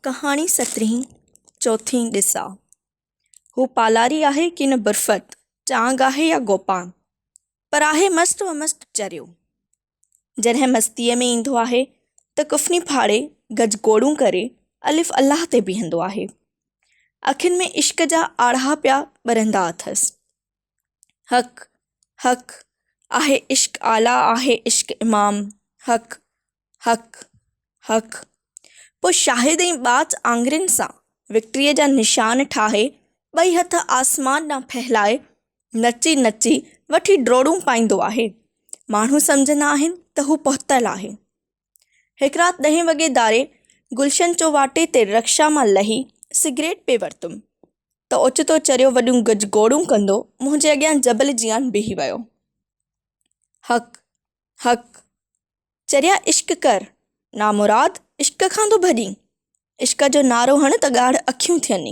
ڪهاڻي سترهين، چوٿين ڏسا. هو پالاري آهي ڪي نه برفت، چانگ آهي يا گوپانگ، پر آهي مست و مست چريو. جڏهن مستيء ۾ ايندو آهي ته ڪفني ڦاڙي گجگوڙون ڪري الف الله تي بيهندو آهي. اکين ۾ عشق جا آڙاهه پيا ٻرندا اٿس. حق، حق، آهي عشق اعليٰ آهي عشق امام، حق، حق، حق. پوء شاهد ۽ ٻاچ آڱرين سان وڪٽريء جا نشان ٺاهي، ٻئي هٿ آسمان ڏانهن ڦهلائي، نچي نچي وٺي ڊوڙون پائيندو آهي. ماڻهو سمجهندا آهن ته هو پهتل آهي. هڪ رات ڏهين وڳي ڌاري گلشن چوواٽي تي رڪشا مان لهي سگريٽ پئي ورتم ته اوچتو چريو وڏيون گجگوڙون ڪندو منهنجي اڳيان جبل جيان بيهي ويو. حق! حق! چريا عشق ڪر، نامراد عشق کان ٿو ڀڄين، عشق جو نعرو هڻ ته ڳاڙهه اکيون ٿينئي.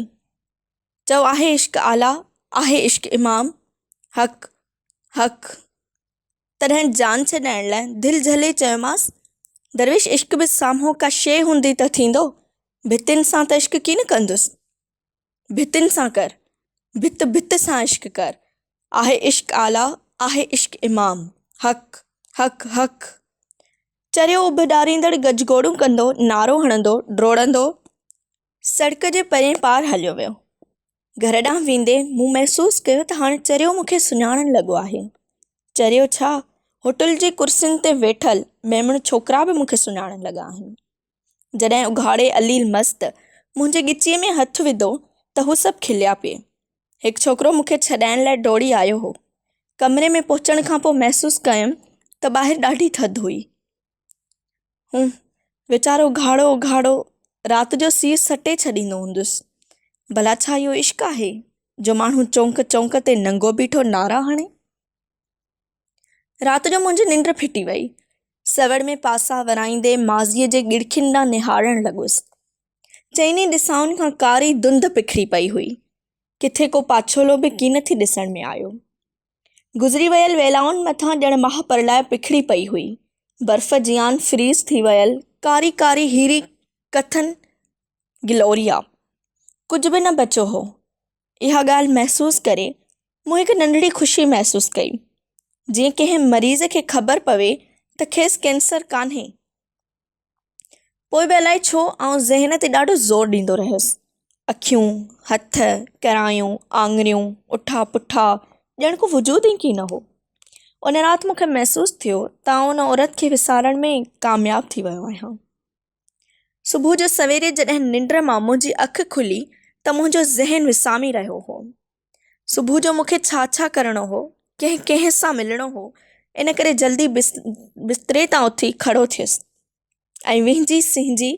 چئو آهي عشق اعليٰ، آهي عشق امام، حق، حق. تڏهن جان ڇڏائڻ لاء دل جهلي چيومانس، درويش عشق به سامهون ڪا شيء هوندي ته ٿيندو، ڀتين سان ته عشق ڪين ڪندس. ڀتين سان ڪر، ڀت ڀت سان عشق ڪر، آهي عشق اعليٰ، آهي عشق امام، حق، حق، حق. چريو اڀ ڏاريندڙ گجگوڙون ڪندو، نعرو هڻندو، ڊوڙندو سڙڪ جي پرئين پار هليو ويو. گهر ڏانهن ويندي مون محسوس ڪيو ته هاڻ چريو مون کي سڃاڻڻ لڳو آهي. چريو ڇا، هوٽل جي ڪرسين تي ويٺل ميمڻ ڇوڪرا به مون کي سڃاڻڻ لڳا آهن. جڏهن اگهاڙي عليل مست منهنجي ڳچيء ۾ هٿ وڌو ته هو سڀ کليا پئي. هڪ ڇوڪرو مون کي ڇڏائڻ لاء ڊوڙي آيو هو. ڪمري ۾ پهچڻ کان پوء محسوس ڪيم ته ٻاهر ڏاڍي ٿڌ هئي. هون، ويچارو اگهاڙو اگهاڙو رات جو سيء سٽي ڇڏيندو هوندس. ڀلا ڇا اهو عشق آهي جو ماڻهو چونڪ چونڪ تي ننگو بيٺو نعرا هڻي؟ رات جو منهنجي ننڊ ڦٽي وئي. سوڙ ۾ پاسا ورائيندي ماضيء جي ڳڙکين ڏانهن نهارڻ لڳس. چئني ڏسائن کان ڪاري ڌنڌ پکڙي پئي هئي. ڪٿي ڪو پاڇولو به ڪين ٿي ڏسڻ ۾ آيو. گذري ويل ويلائن مٿان ڄڻ ماهه پرلاء پکڙي پئي هئي. برف جيان فريز ٿي ويل ڪاري ڪاري هيري ڪٿن گلوريا. ڪجهه به نه بچيو هو. اها ڳالهه محسوس ڪري مون هڪ ننڍڙي خوشي محسوس ڪئي، جيئن ڪنهن مريض کي خبر پوي ته کيس ڪينسر ڪانهي. پوء به الائي ڇو آئون ذهن تي ڏاڍو زور ڏيندو رهيس. اکيون، هٿ، ڪرايون، آڱريون، اٺا پٺا ڄڻ ڪو وجود ئي ڪين هو. ان رات مون کي محسوس ٿيو ته آئون ان عورت کي وسارڻ ۾ ڪامياب ٿي ويو آهيان. صبح جو سويري جڏهن ننڊ مان منهنجي اک کلي ته منهنجو ذهن وسامي رهيو هو. صبح جو مون کي ڇا ڇا ڪرڻو هو، ڪنهن ڪنهن سان ملڻو هو، ان ڪري جلدي بستري تان اٿي کڙو ٿيس ۽ وهنجي سهنجي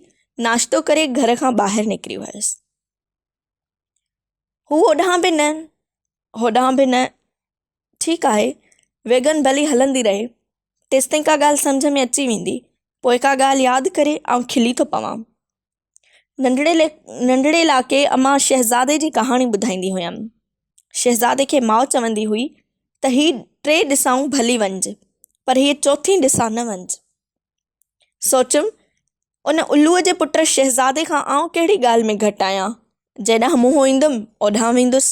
ناشتو ڪري گهر کان ٻاهر نڪري ويس. هو اوڏانهن به نه هوڏانهن به نه، ٺيڪ آهي، ويگن ڀلي هلندي رهي، تيستائين ڪا ڳالهه سمجهه ۾ اچي ويندي، پوء ڪا ڳالهه ياد ڪري آئون کلي ٿو پوان. ننڍڙي ننڍڙي لاڪي امان شهزادي جي ڪهاڻي ٻڌائيندي هيم. شهزادي کي ماء چوندي هئي ته هي ٽي ڏسائون ڀلي وڃج، پر هيء چوٿين ڏسا نه وڃج. سوچيم، ان الوء جي پٽ شهزادي کان آئون ڪهڙي ڳالهه ۾ گهٽ آهيان، جيڏانهن منهن ايندم اوڏانهن ويندس.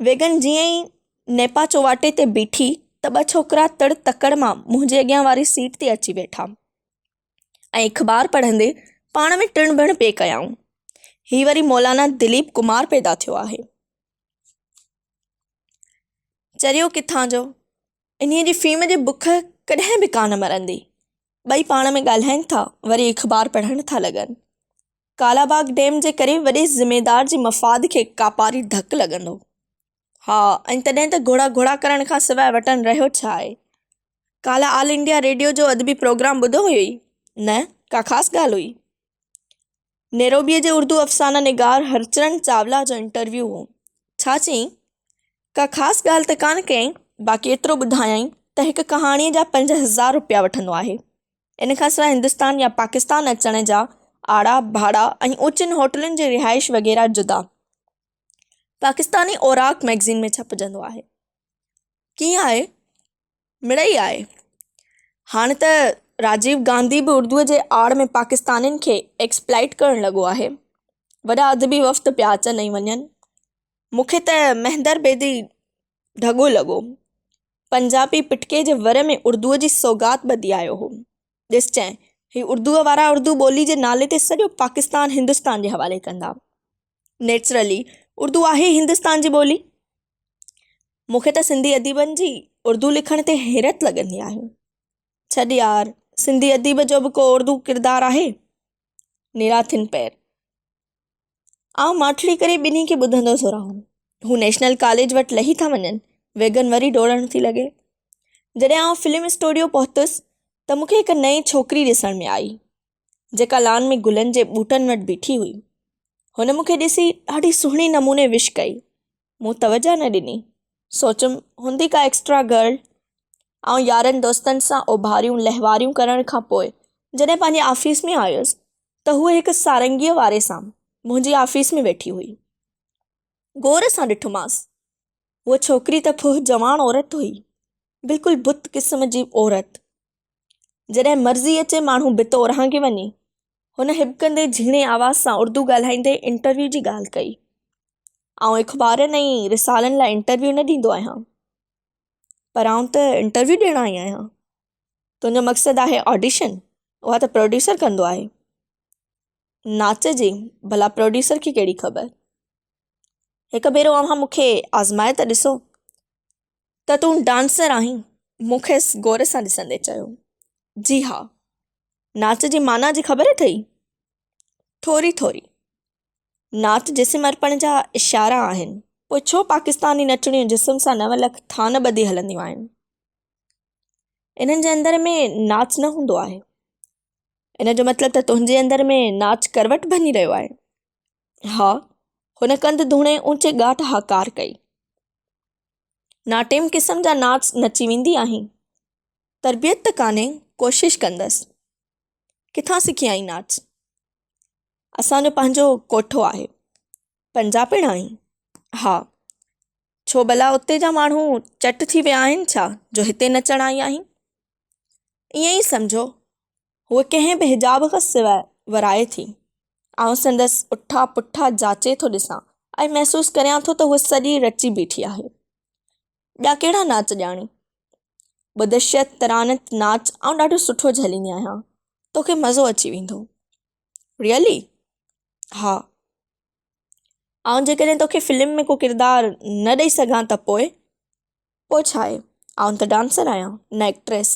ويگن جيئن ئي نيپا چوواٽي تي بيٺي ته ٻه ڇوڪرا تڙ تڪڙ مان منهنجي اڳيان واري سيٽ تي اچي ويٺا ۽ اخبار پڙهندي پاڻ ۾ ٽڻ ڀڻ پئي ڪيائون. هي وري مولانا دليپ ڪمار پيدا ٿيو آهي. چريو ڪٿان جو، انهيء جي فيم جي بک ڪڏهن به ڪانه مرندي. ٻئي پاڻ ۾ ڳالهائين ٿا وري اخبار پڙهڻ ٿا لڳن. ڪالا باغ ڊيم جي ڪري وڏي ذميدار جي مفاد کي ڪاپاري ڌڪ لڳندو. ها ۽ تڏهن ته گهوڙا گهوڙا ڪرڻ کان سواء وٽن رهيو ڇا آهي؟ ڪالهه آل انڊيا ريڊيو جو ادبي پروگرام ٻڌو هيئي؟ نه، ڪا خاص ڳالهه هئي؟ نيروبيء جي اردو افسانه نگار هرچرن چاولا جو انٽرويو هو. ڇا چيائين؟ ڪا خاص ڳالهه ته ڪانه ڪيائين، باقي ايترو ٻڌايائين ته هڪ ڪهاڻيء جا 5000 روپيا وٺندو آهي. ان کان سواء هندستان يا پاڪستان اچڻ جا آڙا ڀاڙا ۽ اوچين هوٽلن جي رهائش وغيره جدا. پاڪستاني اوراق مئگزين ۾ ڇپجندو آهي. ڪيئن آهي؟ مڙئي آهي. هاڻ ته راجيو گانڌي به اردوء جي آڙ ۾ پاڪستانين کي ايڪسپلائيٽ ڪرڻ لڳو آهي. وڏا ادبي وفد پيا اچن ۽ وڃن. مون کي ته مهندر بيدي ڍڳو لڳو. پنجابي پٽڪي جي ور ۾ اردوء جي سوغات ٻڌي آيو هو. ڏسجانء، هي اردوء وارا اردو ٻولي جي نالي تي سڄو پاڪستان هندستان جي حوالي ڪندا. نيچرلي اردو آهي هندستان جي ٻولي. مون کي ته سنڌي اديبن جي اردو لکڻ تي حيرت لڳندي آهي. ڇڏ يار، سنڌي اديب جو به ڪو اردو ڪردار آهي؟ نيرا ٿين پير. آئون ماٺڙي ڪري ٻنهي کي ٻڌندو ٿو رهان. هو نيشنل ڪاليج وٽ لهي ٿا وڃن. ويگن وري ڊوڙڻ ٿي لڳي. جڏهن آئون فلم اسٽوڊيو پهتس ته مون کي هڪ نئين ڇوڪري ڏسڻ ۾ آئي، جيڪا لان ۾ گلن جي ٻوٽن وٽ بيٺي هئي. هن مون کي ڏسي ڏاڍي سهڻي نموني وش ڪئي. مون توجهه نه ڏني. سوچيم هوندي ڪا ايڪسٽرا گرل. آئون يارن دوستن سان اوڀاريون لهواريون ڪرڻ کان پوء جڏهن پنهنجي آفيس ۾ آيس ته هوء هڪ سارنگيء واري سان منهنجي آفيس ۾ ويٺي هئي. غور سان ڏٺومانس. هوء ڇوڪري ته ڦوهه جواڻ عورت هئي. بلڪل بت قسم جي عورت. جڏهن مرضي اچي ماڻهو بت اورانگهي وڃي. هن هٻڪندي جهيڻي آواز سان اردو ڳالهائيندي انٽرويو جي ڳالهه ڪئي. آئون اخبارن ۽ رسالن لاء انٽرويو نه ڏيندو آهيان. پر آئون ته انٽرويو ڏيڻ آئي آهيان. تنهنجو مقصد آهي آڊيشن؟ اها ته پروڊيوسر ڪندو آهي. ناچ جي ڀلا پروڊيوسر کي ڪهڙي خبر. هڪ ڀيرو اوهان مون کي آزمائي ته ڏسو. ته تون ڊانسر آهين؟ مون کيس غور سان ڏسندي چيو. جي ها. ناچ جي معنيٰ جي خبر اٿئي؟ ٿوري ٿوري. ناچ جسم ارپڻ جا اشارا آهن. پوء ڇو پاڪستاني نچڻيون جسم سان نو لک ٿان ٻڌي هلنديون آهن؟ انهن جي اندر ۾ ناچ نه هوندو آهي. ان جو مطلب ته تنهنجي اندر ۾ ناچ ڪروٽ ڀڃي رهيو آهي. ها. هن ڪنڌ ڌوڻي اوچي ڳاٽ هاڪار ڪئي. ناٽيم قسم جا ناچ نچي ويندي آهين؟ تربيت ته ڪانهي، ڪوشش ڪندس. ڪٿان سکي آهين ناچ؟ اسان جو پنهنجو ڪوٺو آهي. پنجاپڻ آهين؟ ها. ڇو ڀلا اتي جا ماڻهو چٽ ٿي ويا آهن ڇا جو هتي نچڻ آئي آهين؟ ائين ئي سمجهو. هوء ڪنهن به حجاب کان سواء ورائي ٿي. آئون سندس اٺا پٺا جاچي ٿو ڏسان ۽ محسوس ڪريان ٿو ته هوء سڄي رچي بيٺي آهي. ٻيا ڪهڙا ناچ ڄاڻي؟ ٻڌشيت ترانت ناچ آئون ڏاڍو سٺو جهليندي آهيان. توکي مزو اچي ويندو. ريئلي؟ ها. آئون جيڪڏهن توکي فلم ۾ ڪو ڪردار نه ڏئي سگهان ته پوء؟ پوء ڇا آهي؟ آئون ته ڊانسر آهيان نه ايڪٽريس.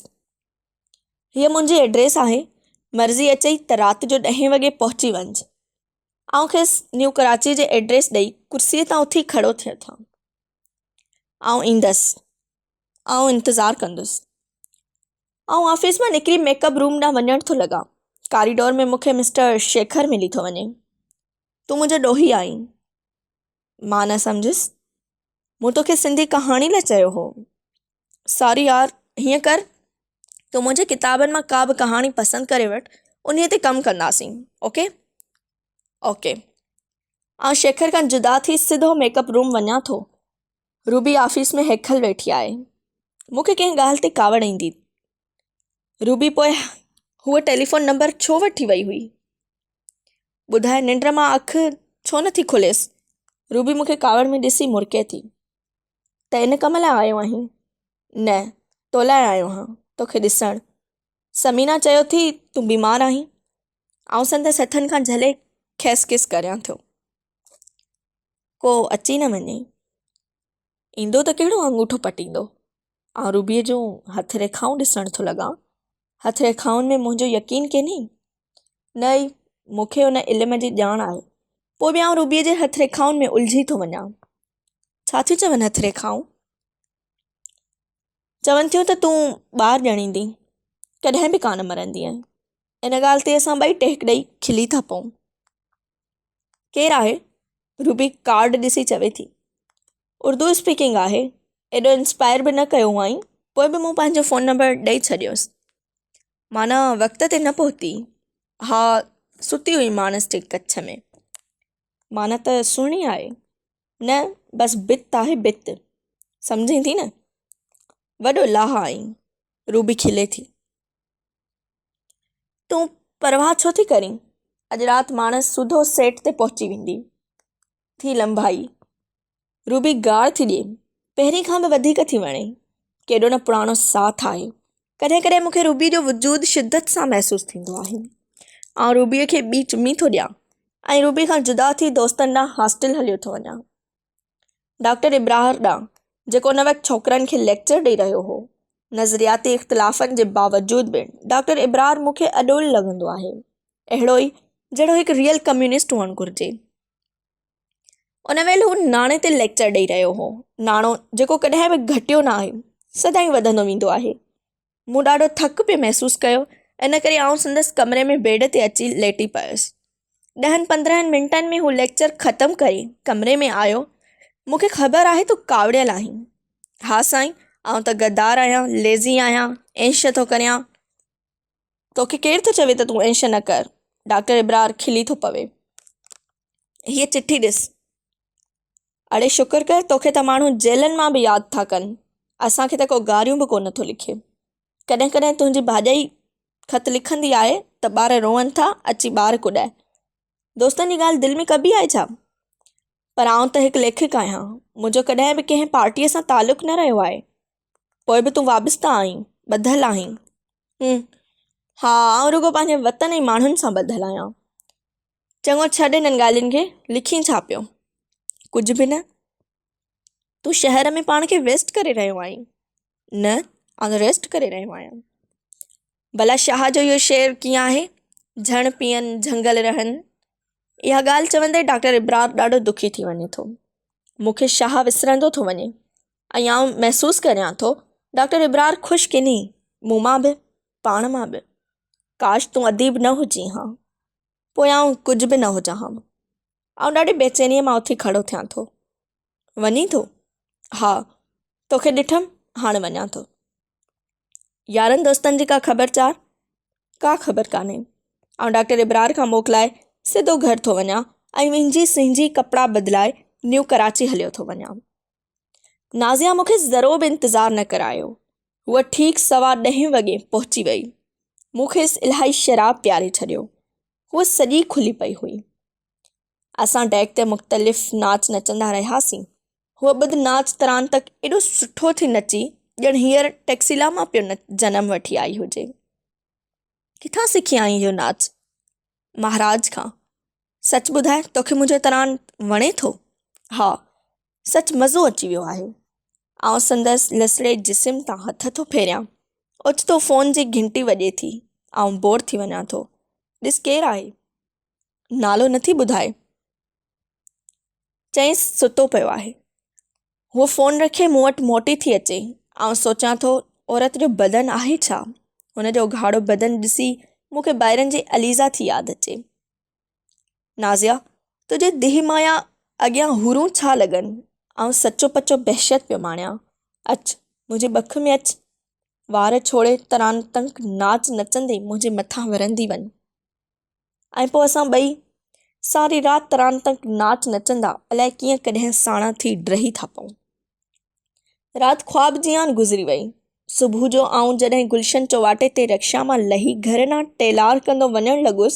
هيء منهنجي ائڊريس آهي، مرضي اچئي ته رات جو ڏهين وڳي پهچي وڃج. آئون کيس نيو ڪراچيء جي ائڊريس ڏئي ڪرسيء تان اٿي کڙو ٿئي اٿان. آئون ايندس. آئون انتظار ڪندس. آئون آفيس مان نڪري ميڪ اپ روم ڏانهن وڃڻ ٿو لڳان. ڪاريڊور ۾ مون کي مسٽر شيکر ملي ٿو وڃي. تون منهنجو ڏوهي آهين. مان نه سمجهيس. مون توکي سنڌي ڪهاڻي لاء چيو هو. ساري يار، هيئن ڪر، تون منهنجي ڪتابن مان ڪا به ڪهاڻي پسند ڪري وٺ، انهيء تي ڪم ڪنداسين. اوڪي؟ اوڪي. آئون شيکر کان جدا ٿي سڌو ميڪ اپ روم وڃان ٿو. روبي آفيس ۾ هيکل ويٺي آهي. مون کي ڪنهن ڳالهه تي ڪاوڙ ايندي. روبي پوء هوء ٽيليفون نمبر ڇو وٺي وئي هئي؟ ٻڌاء ننڊ مان اک ڇو نٿي کليس؟ روبي مون کي ڪاوڙ ۾ ڏسي مرڪي ٿي. ته ان ڪم لاء آيو آهين؟ نه، تو لاء آيو آهيان، توکي ڏسڻ. ثمينه چيو ٿي، تون بيمار آهين. آئون سندس هٿن کان جهلي کيس ڪس ڪريان ٿو. ڪو اچي نه وڃي. ايندو ته ڪهڙو آڱوٺو پٽيندو. آئون روبيء جون هٿ ريکائون ڏسڻ ٿو لڳان. هٿ ريکائن ۾ منهنجو يقين ڪينهي. نه ئي مون کي ان علم جي ڄاڻ آهي. پوء به آئون روبيء جي هٿ ريکائن ۾ الجهي ٿو وڃان. ڇا ٿيون چون هٿ ريکائون؟ چون ٿيون ته تون ٻار ڄڻيندين، ڪڏهن به ڪانه مرندينء. ان ڳالهه تي اسان ٻئي ٽهڪ ڏئي کلي ٿا پئون. ڪير آهي؟ روبي ڪارڊ ڏسي چوي ٿي. اردو اسپيڪنگ آهي. ايڏو انسپائر به نه ڪيو هئائين، پوء به مون پنهنجو فون نمبر ڏئي ڇڏيس. معنيٰ وقت تي نه پهتي. ها، ستي هئي ماڻس جي ڪڇ ۾. معنيٰ ته سهڻي آهي. نه، بس بت آهي بت. سمجهين ٿي نه؟ وڏو لاهه آهين. روبي کلي ٿي. تون پرواهه ڇو ٿي ڪرين؟ اڄ رات ماڻس سڌو سيٽ تي پهچي ويندي. ٿي لنڀائي. روبي گار ٿي ڏئي. پهرين کان به وڌيڪ ٿي وڻي. ڪيڏو نه پراڻو ساٿ آهي. ڪڏهن ڪڏهن مون کي روبي جو وجود شدت سان محسوس ٿيندو آهي. آئون روبيء کي ٻي چمي ٿو ڏيان ۽ روبي کان جدا ٿي دوستن ڏانهن هاسٽل هليو ٿو وڃان. ڊاڪٽر ابرار ڏانهن، جيڪو ان وقت ڇوڪرن کي ليڪچر ڏئي رهيو هو. نظرياتي اختلافن جي باوجود به ڊاڪٽر ابرار مون کي اڏول لڳندو آهي. اهڙو ئي جهڙو هڪ ريئل ڪميونسٽ هئڻ گهرجي. ان ويل هو ناڻي تي ليڪچر ڏئي رهيو هو. ناڻو جيڪو ڪڏهن به گهٽيو نه آهي، سدائين وڌندو ويندو آهي. مون ڏاڍو ٿڪ پئي محسوس ڪيو، ان ڪري آئون سندس ڪمري ۾ بيڊ تي اچي ليٽي پيس. ڏهن پندرهن منٽن ۾ هو ليڪچر ختم ڪري ڪمري ۾ آيو. مون کي خبر آهي تون ڪاوڙيل آهين. ها سائين، آئون ته غدار آهيان، ليزي آهيان، عيش ٿو ڪريان. توکي ڪير ٿو چوي ته تون عيش نه ڪر؟ ڊاڪٽر ابرار کلي ٿو پوي. هيء چٺي ڏس. اڙي شڪر ڪر توکي ته ماڻهو جيلن مان به ياد ٿا ڪن، اسان کي ته ڪو گاريون به ڪونه ٿو لکي. ڪڏهن ڪڏهن تنهنجي ڀاڄائي خط لکندي آهي ته ٻار روئن ٿا، اچي ٻار ڪڏائي. دوستن جي ڳالهه دل ۾ ڪبي آهي ڇا؟ پر آئون ته هڪ ليکڪ آهيان، منهنجو ڪڏهن به ڪنهن پارٽيء سان تعلق نه رهيو آهي. پوء به تون وابسته آهين، ٻڌل آهين. هون، ها آئون رڳو پنهنجي وطن ۽ ماڻهن سان ٻڌل آهيان. چڱو ڇڏ انهن ڳالهين کي، لکين ڇا پيو؟ ڪجهه به نه. تون شهر ۾ پاڻ کي ويسٽ ڪري رهيو آهين. نه، آئون ته ريسٽ ڪري رهيو آهيان. ڀلا شاهه جو اهو شعر ڪيئن آهي؟ جهڻ پيئن جهنگل رهن. اها ڳالهه چوندي ڊاڪٽر ابرار ڏاڍو دکي ٿي وڃي ٿو. مون کي شاهه وسرندو ٿو وڃي ۽ آئون محسوس ڪريان ٿو ڊاڪٽر ابرار خوش ڪينهي، مون مان به، پاڻ مان به. ڪاش تون اديب نه هجين ها. پوء آئون ڪجهه به نه هجان ها. آئون ڏاڍي بيچينيء مان اٿي کڙو ٿيان ٿو. وڃين ٿو؟ ها، توکي ڏٺم، هاڻ وڃان ٿو. يارن دوستن جي ڪا خبر چار؟ ڪا خبر ڪانهي. آئون ڊاڪٽر ابرار کان موڪلائي سڌو گهر ٿو وڃان ۽ وهنجي سهنجي ڪپڙا بدلائي نيو ڪراچي هليو ٿو وڃان. نازيا مون کي ذرو به انتظار نه ڪرايو. هوء ٺيڪ سوا ڏهين وڳي پهچي وئي. مون کيس الاهي شراب پياري ڇڏيو. هوء سڄي کلي پئي هئي. اسان ڊيڪ تي مختلف ناچ نچندا رهياسين. هوء ٻڌ ناچ تران تڪ ايڏو سٺو ٿي نچي ڄڻ هينئر ٽيڪسيلا مان پيو جنم وٺي آئي هجي. ڪٿان سکي آئين اهو ناچ؟ مهاراج کان. سچ ٻڌاء توکي منهنجو تران وڻي ٿو؟ ها، سچ مزو اچي ويو آهي. آئون سندس لسڙي جسم تان هٿ ٿو ڦيريان. اوچتو فون جي گهنٽي وڄي ٿي. آئون بور ٿي وڃان ٿو. ڏس ڪير آهي؟ نالو نٿي ٻڌائي. چيائينس ستو پيو آهي. هوء فون رکي مون وٽ موٽي ٿي اچي. آئون سوچيان ٿو عورت جو بدن آهي ڇا؟ هن جو اگهاڙو بدن ڏسي مون کي بائرن جي عليزا ٿي ياد اچي. نازيا، تنهنجي ديهه مايا اڳيان حورون ڇا لڳن؟ آئون سچو پچو بهشت پيو ماڻيان. اچ، منهنجي ٻک ۾ اچ. وار ڇوڙي ترانتنڪ ناچ نچندي منهنجي مٿان ورندي وڃ. ۽ پوء اسان ٻئي ساري رات ترانتڪ ناچ نچندا الائي ڪيئن ڪڏهن ساڻا ٿي ڊهي ٿا پئون. رات خواب جيان گذري وئي. صبح جو آئون جڏهن گلشن چوواٽي تي رڪشا مان لهي گهر ڏانهن ٽيلار ڪندو وڃڻ لڳس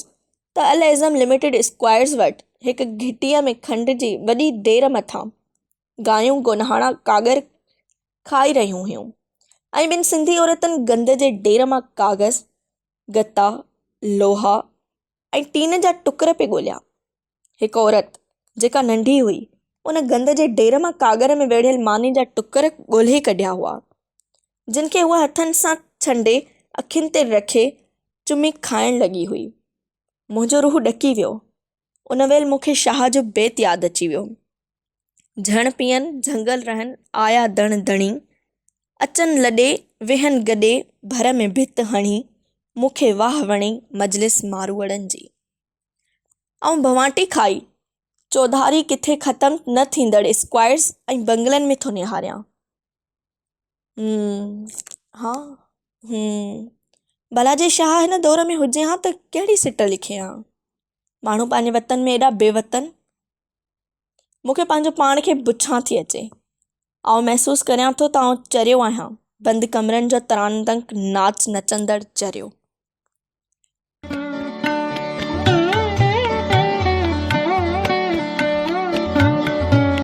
ته الاعظم لميٽيڊ اسڪوائرز وٽ هڪ گهٽيء ۾ کنڊ جي وڏي ڍير مٿان گايون گونهاڻا ڪاڳر کائي رهيون هيون ۽ ٻن سنڌي عورتن گند جي ڍير مان ڪاغذ، گتا، لوها ۽ ٽين جا ٽڪر پئي ڳوليا. هڪ عورت، جيڪا ننڍي هئي، ان گند جي ڍير مان ڪاڳر ۾ ويڙهيل ماني جا ٽڪر ڳولهي ڪڍيا هئا، جن کي هوء هٿن سان ڇنڊي اکين تي رکي چمي کائڻ لڳي هئي. منهنجو روح ڏڪي ويو. ان ويل مون کي شاهه جو بيت ياد اچي ويو. جهڻ پيئن جهنگل رهن، آيا دڻ ڌڻي. اچن لڏي، ويهن گڏي، ڀر ۾ ڀت هڻي. مون کي واهه وڻي، مجلس ماروئڙن جي. آئون ڀنواٽي کائي، چوڌاري ڪٿي ختم نه ٿيندڙ اسڪوائرز ۽ بنگلن ۾ ٿو نهاريان. هم، ها، هم. ڀلا جي شاهه هن دور ۾ هجي ها ته ڪهڙي سٽ لکي ها؟ ماڻهو پنهنجي وطن ۾ ايڏا بي وطن. مون کي پنهنجو پاڻ کي بڇان ٿي اچي. آئون محسوس ڪريان ٿو ته آئون چريو آهيان، بند ڪمرن جو ترانتڪ ناچ نچندڙ چريو.